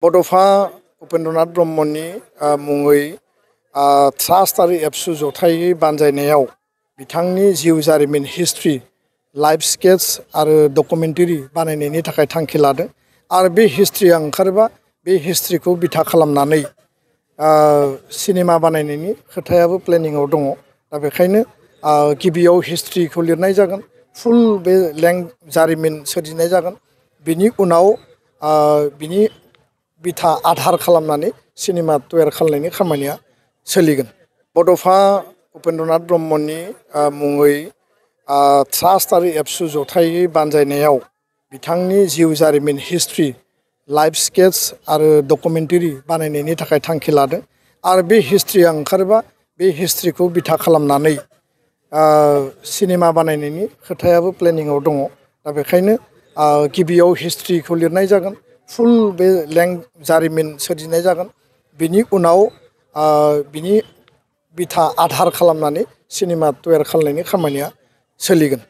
बड'फा उपेन्द्रनाथ ब्रह्मनि मुङै ट्रास्ट आरो एबसु जथायै बानजायनायाव बिथांनि जिउ जारिमिन हिस्ट्रि लाइफ स्केच आरो डकुमेन्टारि बानायनायनि थाखाय थांखि लादों आरो बे हिस्ट्रिया ओंखारोबा बे हिस्ट्रिखौ बिथा खालामनानै सिनेमा बानायनायनि खोथायाबो प्लेनिंआव दङ। दा बेखायनो गिबियाव हिस्ट्रिखौ लिरनाय जागोन, फुल बे जारिमिन सोरजिनाय जागोन। बिनि उनाव बिनि बिथा आधार खालामनानै सिनेमा तैयार खालामनायनि खामानिया सोलिगोन। बड'फा उपेन्द्रनाथ ब्रह्मनि मुङै ट्रास्ट आरो एबसु जथायै बानजायनायाव बिथांनि जिउ जारिमिन हिस्ट्रि लाइफ स्केच आरो डकुमेन्टारि बानायनायनि थाखाय थांखि लादों आरो बे हिस्ट्रिया ओंखारोबा बे हिस्ट्रिखौ बिथा खालामनानै सिनेमा बानायनायनि खोथायाबो प्लेनिंआव दङ। दा बेखायनो गिबियाव हिस्ट्रिखौ लिरनाय जागोन, फुल बे जारिमिन सोरजिनाय जागोन। बिनि उनाव बिनि बिथा आधार खालामनानै सिनेमा तैयार खालामनायनि खामानिया सोलिगोन।